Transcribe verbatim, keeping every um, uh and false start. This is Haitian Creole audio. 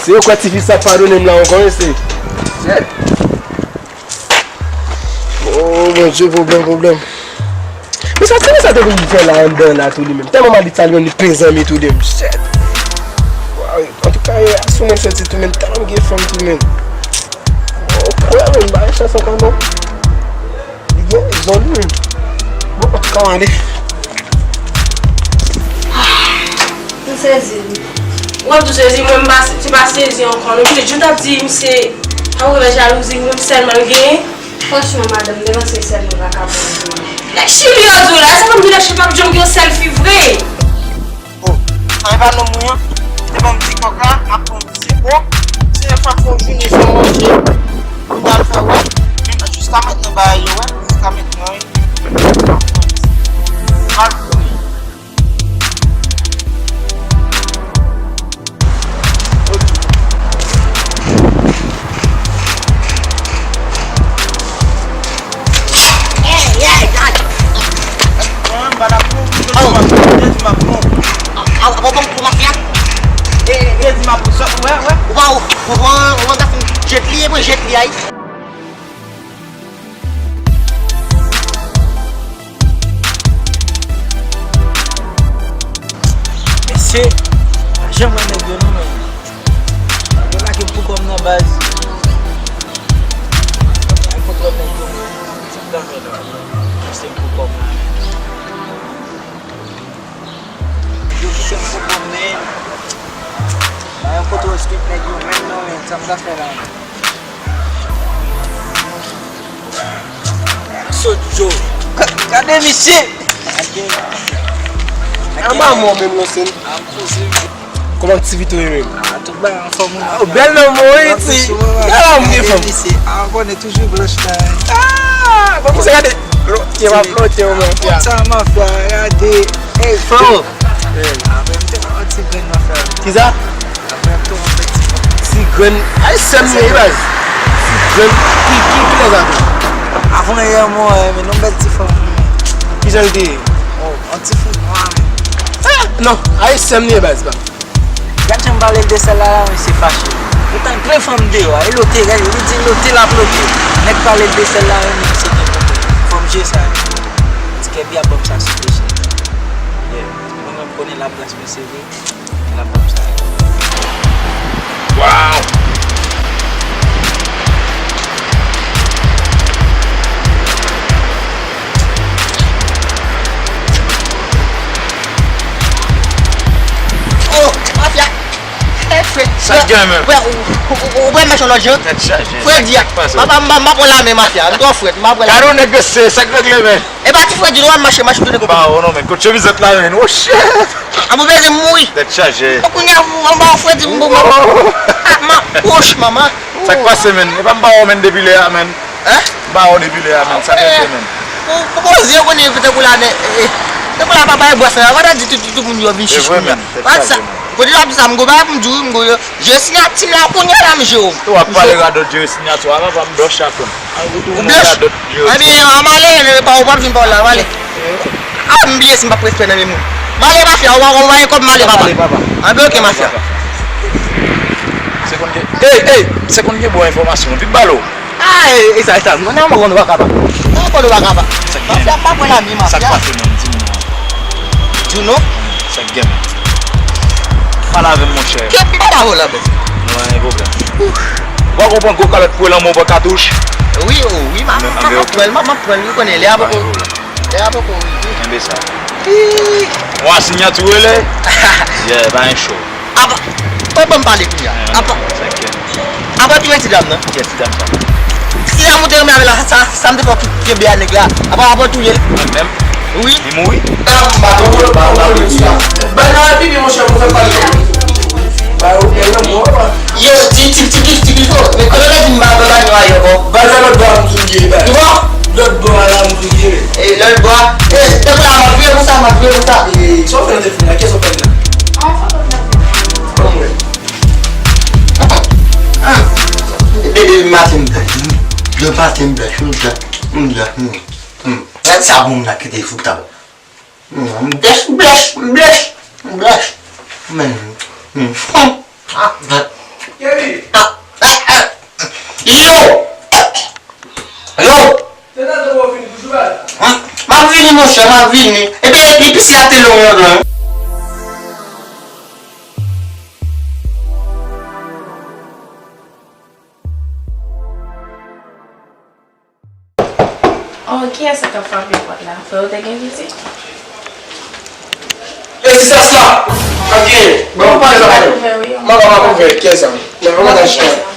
Yo kwè tifi sa padone m la ankò, mesye. Shit. Oh, Bondye, pwoblèm, pwoblèm. Men sa, sa te vin fè la anndan la tou li menm. Tèlman m al di sa li menm, li plen zanmi tou de m. Shit. Waw, antouka, e, a sou mwen soti tou menm, tèlman m gen fanm tou menm. Oh, kwè menm, bagay chans ankò non. Li gen rezon li menm. Bon, antouka, m ale. M sezi wi. W ap tou sezi, mwen m pa, se pa sezi ankò non. Pitit, jan w t ap di misye ap revè jalouzi, mwen sèlman l genyen. Franchman, madanm, devan se sèl mwen pa ka pran. Nèg Chili yo di w la, se kòmsi nèg Chili pa janm gen yon sèl fi vre. Oh, sa e pa nonm mwen an. Se ban m ti kòk la, m ap pran ti po. Se yon fason jounen san manje. Pou n al fè wè. Men jiska mentnan bagay yo wè. Jiska mentnan, wi. Mal pou li. Jet li, e mwen jet li ay. Mesye, pa janm wè nèg yo non, men. Yo lage m pou kò m nan baz. Ay, kontwòl nèg yo, men. Ti dam yo la. Mesye, m pou kò m la, men. Yo kite m pou kò m, men. Pa yon kontwòl street nèg yo menm non, men. Sa m ta fè la, men. Sot Joe. Gade misye. Anba mò menm non, sè. Kòman aktivite w ye menm? Ah, tout bagay anfòm wi. Ah, ou bèl nan mò wi ti. Gade la m gen fanm. Ah, konnen toujou blanch la. Ah, bon, misye gade. Flòte, m ap flòte w mafya. Sa mafya, gade. Ey, Flo. Apre m te pran ti grenn mafya. Kisa? Ti grenn. Ay, sè m ye, baz. Ti grenn. Ki, ki, kilè sa tou? Avan yè, mwen, men non, bèl ti fanm. Kijan l te ye? Oh, yon ti fout nwa, men. Ah, non, ay, sè m ye, baz, pa. Gad jan m pale l de sèl la, la, misye fache. Poutan, gen fanm deyò, e lote, gade, li di lote, l ap lote. Nèg pale l de sèl la, men misye gen pwoblèm. Fanm je sa. Ti kèbi ap ban m sa sou peche. Yeah. Mwen menm konnen laplas mwen sere. Laplas sa. Wow! Oh, mafya! Hey, Fred. Sa k gen menm? Frè, ou, ou, ou, ou pral mache yon lòt jan? Tèt chaje. Frè, di a. Sa k pase? M pa, m pa, m pa pran lame, mafya. M twò frèt, m pa pran lame. Gade yon nèg mesye, sa k regle, men? E pa ti frè di nou ap mache, mache tounen konpè. Ba, oh non, men, kot chemiz la, men? Oh, shit! A, mwen bezwen mouri. Tèt chaje. Bon, kounye a, mwen ba w frè di m bon, mwen. Oh. Ah, ma, woch, manman. Sa k pase, men? E pa m ba w, men, depi lè a, men. Hein? M ba w depi lè a, men. Sa k pase, men? Pou, pou poze, yo konnen, tankou la, men, eh, eh. Tankou la, papa e bwè sa, yo pa ta di tout, tout, tout moun yo vin chich kounye a. Kote l ap di sa, m go ba, m di w, m go yo. Jere siyati m la kounye a la, m jere w. Ou ap pale radòt jere siyati w a, papa m blanch a tonm. Ou blanch? Ebyen, an m ale, pa ou p ap jwenn pa w la, an m ale. Ah, m bliye si m p ap respè nan men moun. M ale, mafya, ou pa, ou pa gen kòb, m ale, papa. Anben, oke, mafya. Se konn gen, ey, ey, se konn gen bon enfòmasyon, vin ba l ou. Ah, e, e sa, e sa. Non, non, mwen konn ou pa kapab. Non, mwen konn ou pa kapab. Mafya, m pa pran lame, mafya. Sa k pase, menm, di m non. Di w non? Sa k gen, menm? Pale avè m, monchè. Kèt, m pale avè w la, bèt. Non, pa gen pwoblèm. Ou pa konprann gwo kalòt pou lanmò pa katouch? Wi, o, wi, m ap, m ap pran l, m ap, m ap pran l, wi, konnen lè a poko. Lè a poko rive. Kenbe sa. Wi. Ou a siyati w rele? Yeah, pa gen cho. Apa, mwen ban m pale kounye a. Apa, apa ki men ti dam nan? Kiyès ti dam sa? Ti dam ou te renmen avè l la, sa, sa m te fè w kenbe a nèg la. Apa, apa w touye l? Mwen menm? Wi. Li mouri? Ba yo, ba yo, ba yo, ba yo. Ba yo, ba yo, monchè, pou fè pale. Ba yo, ba yo, ba yo. Yo, ti, ti, ti, ti, ti, ti, men kote w te di m ba, ba, ba, nou a yo, bon. Ba yo, lòt bò a m touye, ba. Nou bon? Lòt bò a la m touye. E, lòt bò a. E, tankou la, m ap touye konsa, m ap touye konsa. E, sa w fè nan telefòn la? Kiyès w ap pale la? An foto m nan. Ban m wè. Depi maten m bèl. Depi maten m bèl. M bèl. M bèl. Gad sa moun nan kite fout la. M bèl, m bèl, m bèl, m bèl. Men, hmm. Ah, bèl. Kevin! Ah, ah, ah. Yo! Yo! Se nan tan w fini pou jounen? M ap vini, monchè, m ap vini. Epi, epi, pisi a te long yon jan. Oh, kiyès sa k ap frape pòt la? Frè w te gen vizit? E ti sas la! Ok. Bon, bon, kiyès sa? Mwen pa ouvè, wi. Mwen pa ouvè, kiyès sa? Mwen pa ouvè.